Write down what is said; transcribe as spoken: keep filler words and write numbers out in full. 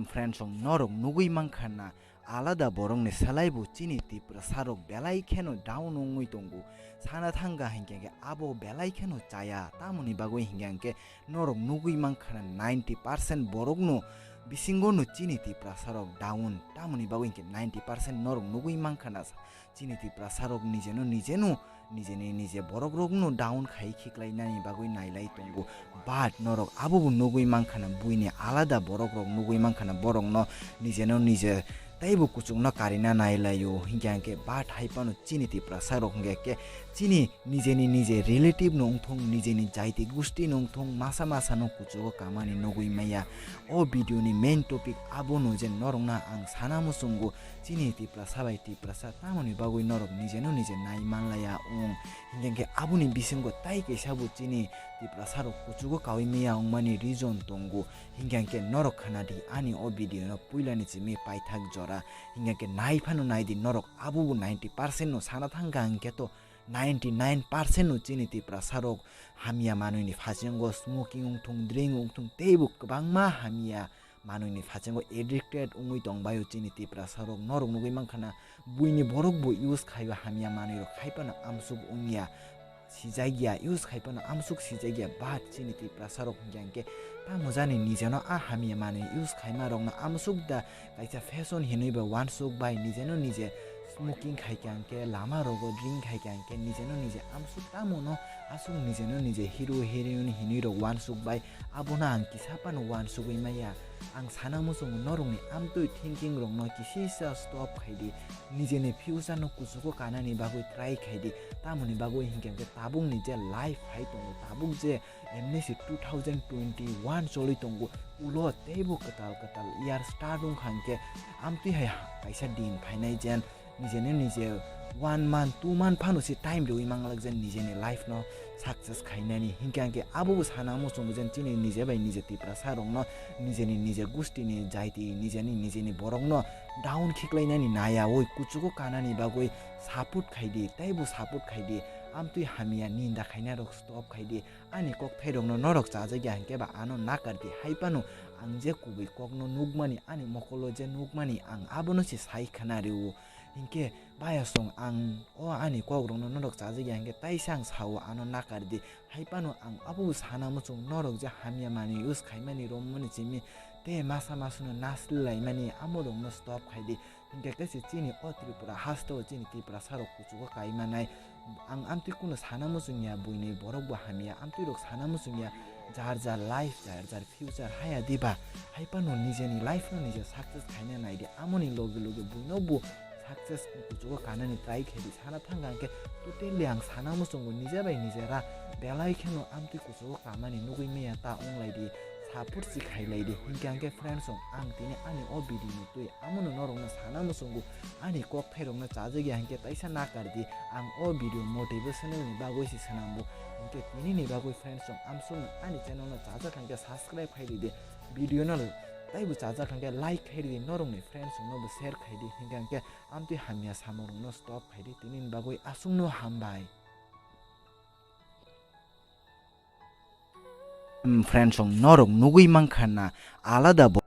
Friends, chwng norok nugwi mankha na, alada borokni salaibo chini Tiprasa rok belai kheno down wngwi tongo. Sana thangkha hinkhe khe abo belai kheno chaya, tamoni bagwi hinkhe khe norok nugwi mankha na ninety percent borokno bisingo no chini Tiprasa rok down, tamoni bagwi hinkhe ninety percent norok nugwi mankha na chini Tiprasa rok nijeno nijeno nijeni nije borok rokno down khai khiklainani bagwi nailai tongo. But norok abobo nugwi mankha na, buini alada borok rok nugwi mankha na borokno nijeno nije teibo kuchukno karina nailaio hinkhe hinkhe. But hai phano chini Tiprasa rok hinkhe khe chini nijeni nije relative no wngthung, nijeni jaiti gusti no wngthung, masa masa no kuchugo kamani nugwi maya. O video ni main topic abono je norokno ang sana muchungo, chini Tiprasa bai Tiprasa tamoni bagwi norok nijeno nije nai manlaya wng. Hinkhe khe aboni bisingo tai kaisa bo chini Tiprasa rok kuchugo kaui maya wngmani reason tongo. Hinkhe khe norok khana di ani o video no puilani simi paithak jora. Hinkhe khe nai phano nai di norok, abobo ninety percent no sana thangkha hinkhe to ninety nine percent no chini Tiprasa rok hamya manwini phasengo smoking wngthung, drink wngthung, teibo kwbangma hamya manwini phasengo addicted wngwi tongbaio chini Tiprasa rok. Norok nugwi mankha na, buini borok bo use khaiba hamya manwi rok, hai phano amsuk wngya, sijakya, use khai phano amsuk sijakya. But chini Tiprasa rok hinkhe hinkhe tamo jani nijeno a hamya manwi use khaima rokno amsuk da kaisa fashion hinwi ba wansuk bai nijeno nije smoking khai khe hinkhe, lama rogo drink khai khe hinkhe nijeno nije amsuk tamo no aswk nijeno nije hero heroine hinwi rok wansuk bai, abono ang kisa phano wansugwi maya. Ang sana muchungo norokni amtwi thinking rokno kisisa stop khai di, nijeni future no kuchugo kanani bagwi try khai di, tamoni bagwi hinkhe hinkhe tabukni je life hai tongo, tabuk je M N C two thousand twenty-one choli tongo, ulo teibo kwtal kwtal year start wngkha hinkhe amtwi hai kaisa din phainai jen nijeni nije one month, two month phano se time riwi manglak jen nijeni life no success khainani. Hinkhe hinkhe abobo sana muchungo jen chini nije bai nije Tiprasa rokno nijeni nije gustini jaiti nijeni nijeni borokno down khiklainani naya oi kuchugo kanani bagwi support khai di, teibo support khai di, amtwi hamya ninda khainai rok stop khai di. Ani kokthairokno norok chajakya hinkhe ba ano nakar di, hai phano ang je kubui kokno nukmani, ani mokolo je nukmani, ang abono se sai khna rwo. Hinkhe bayasong ang o ani kokrokno norok chajakya hinkhe taisa ang sao ano nakar di, hai phano ang abobo sana muchung norok je hamya manwi use khaimani romani simi tei masa masuno nasli laimani amorokno stop khai di. Hinkhe khe se chini o Tripura hasteo chini Tiprasa rok kuchugo kai manai. Ang amtwi kuno sana muchung ya, buini borok bo hamya, amtwi rok sana muchung ya, jar jar life, jar jar future haya diba. Hai phano nijeni life no nije success khaina nai di, amoni loge loge buino bo success kuchugo kanani try khai di. Sana thangkha hinkhe totally ang sana muchungo nije bai nije ra belai kheno amtwi kuchugo kamani nugwi maya ta wng lai di, support si khai lai di. Hinkhe hinkhe friends song, ang tini ani o video ni twi amono norokno sana muchungo, ani kokthairokno chajakya hinkhe taisa nakar di, ang o video motivational ni bagwi se swnambo. Hinkhe tini ni bagwi friends song, amsukno ani channel no chajak hinkhe subscribe khai di de, video no taibo chajak hinkhe like khai di, norokni friends song no bo share khai di. Hinkhe hinkhe amtwi hamya samung rokno stop khai di. Tini ni bagwi aswkno hambai. Friends song, norok nugwi mankha na alada bo